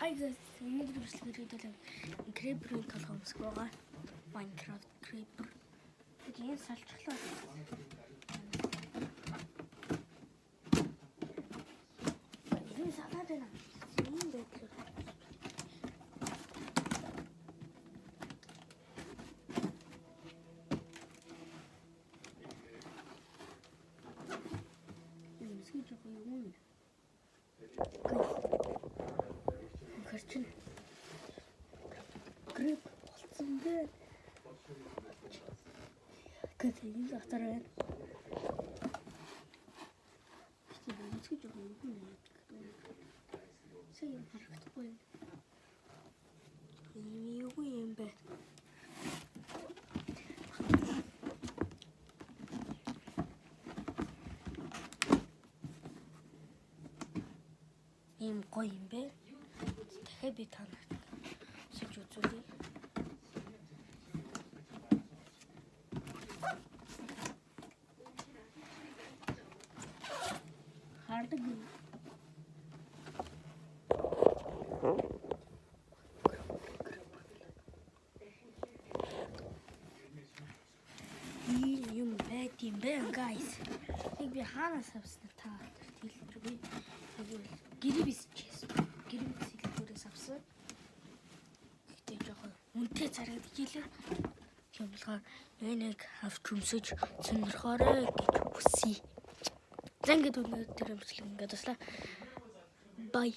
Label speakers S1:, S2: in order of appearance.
S1: Hi guys, өнөөдөр бичлэг хэрэгдэл Creeper-ийн толгой өмсөх байгаа. Minecraft Creeper. Тэгээд энэ салчлаа. Энэ санаад байна. Энэ байдлаар. Энэ өмсгөж байгаа юм уу? Хэр чинь грип болцсон бэ? Гэт энэ дотор байна. Тийм өмсгөж байгаа юм уу? Сая юм харагдахгүй юм. Ийм юу юм бэ? Ийм гоё юм бэ? Дахиад би та нарт өмсөж үзүүлье. Хардаг юм. Ийм юм байд юм бэ, guys. Нэг би хаанаас авсан та хэлбэргүй. Тэгвэл гэрээ бисчихсэн. Гэрээ бисэлгүүрээс авсан. Гэхдээ жоохон үнэтэй зарагдаж илээ. Тийм болохоор нэг авч өмсөж сонирхоорой гэж хүсье. За, ингээд өнөөдөр бичлэг ингээд дуслаа. Bye.